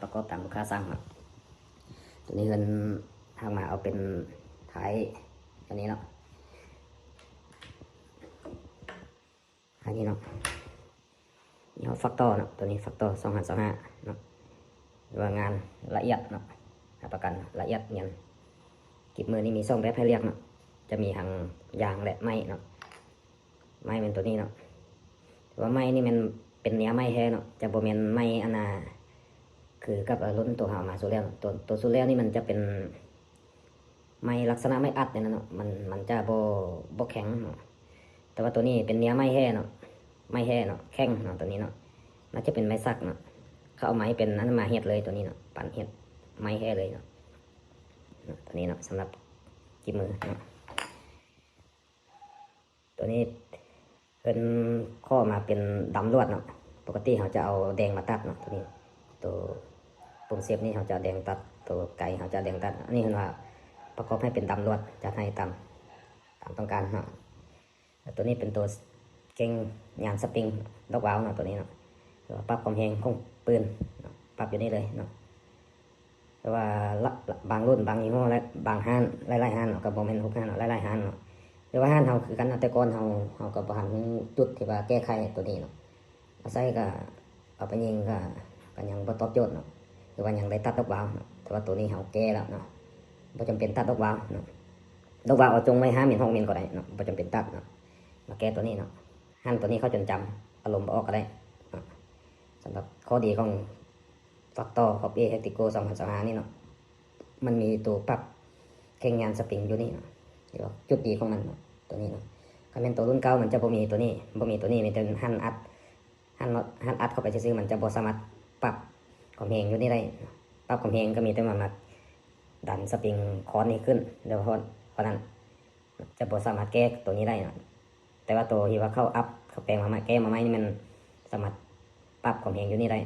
ປະກອບຕາມລູກຄ້າສັ່ງເນາະ. ຕົວນີ້ເພິ່ນຫາກມາເອົາເປັນທ້າຍ ອັນນີ້ເນາະ ອັນນີ້ເນາະ ຍີ່ຫໍ້ Factor ເນາະ. ຕົວນີ້ Factor ສອງພັນຊາວຫ້າເນາະ ຫຼືວ່າງານລະອຽດເນາະ ຮັບປະກັນລະອຽດງຽນ. ກິບມືນີ້ມີສອງແບບໃຫ້ເລືອກເນາະ ຈະມີທັງຢາງ ແລະ ໄມ້ເນາະ. ໄມ້ແມ່ນຕົວນີ້ເນາະ ແຕ່ວ່າໄມ້ນີ້ແມ່ນເປັນເນື້ອໄມ້ແທ້ເນາະ ຈະບໍ່ແມ່ນໄມ້ອັນນ່າ ຄືກັບ ເອີ ລຸ້ນຕົວເຮົາເອົາມາຊຸດແລ້ວເນາະ. ຕົວ ຕົວຊຸດແລ້ວນີ້ມັນຈະເປັນໄມ້ລັກສະນະໄມ້ອັດນີ້ນະເນາະ ມັນ ມັນຈະບໍ່ ບໍ່ແຂງເນາະ. ແຕ່ວ່າຕົວນີ້ເປັນເນື້ອໄມ້ແທ້ເນາະ ໄມ້ແທ້ເນາະ ແຂງເນາະ ຕົວນີ້ເນາະ. ໜ້າຈະເປັນໄມ້ສັກເນາະ ເຂົາເອົາໄມ້ເປັນອັນນັ້ນມາເຮັດເລີຍ ຕົວນີ້ເນາະ ປັ້ນເຮັດໄມ້ແທ້ເລີຍເນາະ. ເນາະ ຕົວນີ້ເນາະ ສຳລັບກິບມືເນາະ. ຕົວນີ້ເພິ່ນຂໍມາເປັນດຳລວດເນາະ ປົກກະຕິເຮົາຈະເອົາແດງມາຕັດເນາະ. ຕົວນີ້ ຕົວປຸ້ມເຊບນີ້ເຮົາຈະເອົາແດງຕັດ ຕົວໄກເຮົາຈະເອົາແດງຕັດ. ອັນນີ້ເພິ່ນວ່າປະກອບໃຫ້ເປັນດຳລວດ ຈັດໃຫ້ຕາມ ຕາມຕ້ອງການເນາະ. ແລ້ວຕົວນີ້ເປັນຕົວເກັ່ງຍານສະປຣິງດອກວາວເນາະ ຕົວນີ້ເນາະ ຫຼືວ່າປັບຄວາມແຮງຂອງປືນເນາະ ປັບຢູ່ນີ້ເລີຍເນາະ. ແຕ່ວ່າລະ ບາງລຸ້ນ ບາງຍີ່ຫໍ້ ແລະ ບາງຮ້ານ ຫຼາຍໆຮ້ານເນາະ ກໍບໍ່ແມ່ນທຸກຮ້ານເນາະ ຫຼາຍໆຮ້ານເນາະ ຫຼືວ່າຮ້ານເຮົາຄືກັນເນາະ. ແຕ່ກ່ອນເຮົາ ເຮົາກໍບໍ່ທັນຮູ້ຈຸດທີ່ວ່າແກ້ໄຂຕົວນີ້ເນາະ ອາໄສກໍເອົາໄປຍິງ ກໍ ກໍຍັງບໍ່ຕອບໂຈດເນາະ ຫຼືວ່າຍັງໄດ້ຕັດດອກວາວເນາະ. ແຕ່ວ່າຕົວນີ້ເຮົາແກ້ແລ້ວເນາະ ບໍ່ຈຳເປັນຕັດດອກວາວເນາະ ດອກວາວເອົາຈົ່ງໄວ້ຫ້າມິນ ຫົກມິນກໍໄດ້ເນາະ ບໍ່ຈຳເປັນຕັດເນາະ. ມາແກ້ຕົວນີ້ເນາະ ຫັນຕົວນີ້ເຂົ້າຈົນຈຳ ເອົາລົມອອກກໍໄດ້ເນາະ. ສຳລັບຂໍ້ດີຂອງ Factor Hobby Tactical ສອງພັນຊາວຫ້ານີ້ເນາະ ມັນມີຕົວປັບເຄັ່ງຍານສະປຣິງຢູ່ນີ້ເນາະ ເຫັນບໍ່ ຈຸດດີຂອງມັນເນາະ ຕົວນີ້ເນາະ. ຄັນແມ່ນຕົວລຸ້ນເກົ່າມັນຈະບໍ່ມີຕົວນີ້ ບໍ່ມີຕົວນີ້ ມີແຕ່ຫັນອັດ ຫັນ ຫັນອັດເຂົ້າໄປຊື່ໆ ມັນຈະບໍ່ສາມາດປັບຄວາມແຮງຢູ່ນີ້ໄດ້. ປັບຄວາມແຮງກໍມີແຕ່ວ່າມາດັນສະປຣິງຄ້ອນນີ້ຂຶ້ນ ແລ້ວເທົ່າ ເທົ່ານັ້ນ ຈະບໍ່ສາມາດແກ້ຕົວນີ້ໄດ້ເນາະ. ແຕ່ວ່າໂຕທີ່ວ່າເຂົາອັບ ເຂົາແປງມາໃໝ່ ແກ້ມາໃໝ່ນີ້ ມັນສາມາດປັບຄວາມແຮງຢູ່ນີ້ໄດ້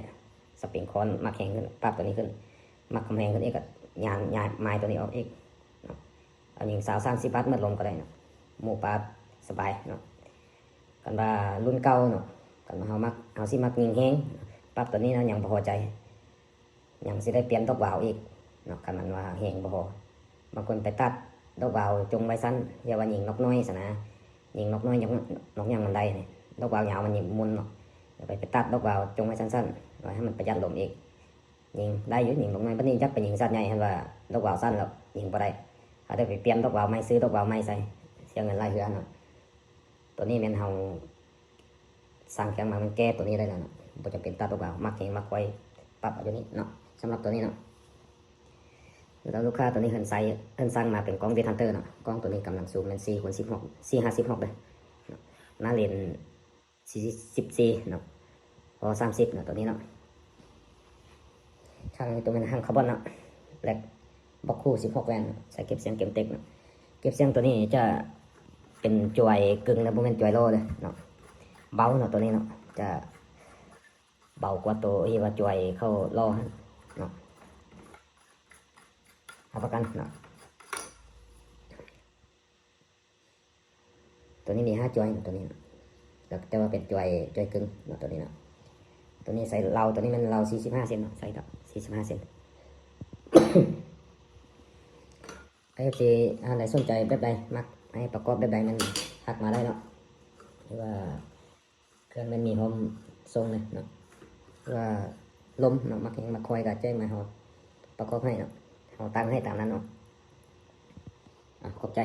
ສະປຣິງຄ້ອນມັກແຮງຂຶ້ນ ປັບຕົວນີ້ຂຶ້ນ ມັກຄວາມແຮງຂຶ້ນອີກ ກໍຍານ ຍ້າຍ ມາຍຕົວນີ້ອອກອີກເນາະ. ເອົາຍິງຊາວ ສາມສິບບາດ ໝົດລົມກໍໄດ້ເນາະ ໝູ່ປາດສະບາຍເນາະ. ຄັນວ່າລຸ້ນເກົ່າເນາະ ຄັນວ່າເຮົາມັກ ເຮົາຊິມັກຍິງແຮງ ປັບຕົວນີ້ເນາະ ຍັງບໍ່ພໍໃຈ ຍັງຊິໄດ້ປ່ຽນດອກວາວອີກເນາະ ຄັນມັນວ່າແຮງບໍ່ພໍ. ບາງຄົນໄປຕັດດອກວາວຈົ່ງໄວ້ສັ້ນ ຢ່າວ່າຍິງນົກນ້ອຍຊັ້ນນະ ຍິງນົກນ້ອຍ ນົກ ນົກຫຍັງມັນໄດ້ນີ້ ດອກວາວຍາວມັນຍິງໝຸ່ນເນາະ. ຢ່າໄປ ໄປຕັດດອກວາວຈົ່ງໄວ້ສັ້ນໆ ວ່າໃຫ້ມັນປະຢັດລົມອີກ. ຍິງໄດ້ຢູ່ ຍິງນົກນ້ອຍ ບັດນີ້ຈັກໄປຍິງສັດໃຫຍ່ ເຫັນວ່າດອກວາວສັ້ນແລ້ວຍິງບໍ່ໄດ້ ເຮົາໄດ້ໄປປ່ຽນດອກວາວໃໝ່ ຊື້ດອກວາວໃໝ່ໃສ່ ເສຍເງິນຫຼາຍເທື່ອເນາະ. ຕົວນີ້ແມ່ນເຮົາ ສ້າງເຄື່ອງມາ ມັນແກ້ຕົວນີ້ໄດ້ແລ້ວເນາະ ບໍ່ຈຳເປັນຕັດດອກວາວ ມັກແຮງມັກຄ່ອຍປັບເອົາຢູ່ນີ້ເນາະ. ສຳລັບຕົວນີ້ເນາະ ແລ້ວລູກຄ້າຕົວນີ້ເພິ່ນໃສ່ ເພິ່ນສັ່ງມາເປັນກ້ອງ Deer Hunter ເນາະ ກ້ອງຕົວນີ້ກຳລັງຊູມແມ່ນສີ່ຄູນສິບຫົກ ສີ່ຫ້າສິບຫົກເດີເນາະ ໜ້າເລນສີ່ສິບສີ່ເນາະ ພໍສາມສິບເນາະ ຕົວນີ້ເນາະ. ຂ້າງນີ້ຕົວແມ່ນຫາງຄາບອນເນາະ ແລັກ ບັອກຄູ່ສິບຫົກແວ່ນ ໃສ່ເກັບສຽງ Gemtech ເນາະ. ເກັບສຽງຕົວນີ້ຈະເປັນຈວຍກຶ່ງນະ ບໍ່ແມ່ນຈວຍຫຼໍ່ເດີເນາະ ເບົາເນາະ ຕົວນີ້ເນາະ ຈະເບົາກວ່າໂຕທີ່ວ່າຈວຍເຂົ້າຫຼໍ່ຫັ້ນເນາະ ຮັບປະກັນເນາະ. ຕົວນີ້ມີຫ້າຈວຍ ຕົວນີ້ເນາະ ແຕ່ ແຕ່ວ່າເປັນຈວຍ ຈວຍກຶ່ງເນາະ ຕົວນີ້ເນາະ. ຕົວນີ້ໃສ່ເລົາ ຕົວນີ້ແມ່ນເລົາສີ່ສິບຫ້າເຊັນເນາະ ໃສ່ດອກສີ່ສິບຫ້າເຊັນ. ເອັຟຊີ ທ່ານໃດສົນໃຈແບບໃດ ມັກໃຫ້ປະກອບແບບໃດ ມັນທັກມາໄດ້ເນາະ ຫຼືວ່າ ເຄື່ອງແມ່ນມີພ້ອມສົ່ງເລີຍເນາະ ວ່າລົມເນາະ ມັກແຮງມັກຄ່ອຍກໍແຈ້ງມາ ເຮົາປະກອບໃຫ້ເນາະ ເຮົາຕັ້ງໃຫ້ຕາມນັ້ນເນາະ. ອາ ຂອບໃຈ.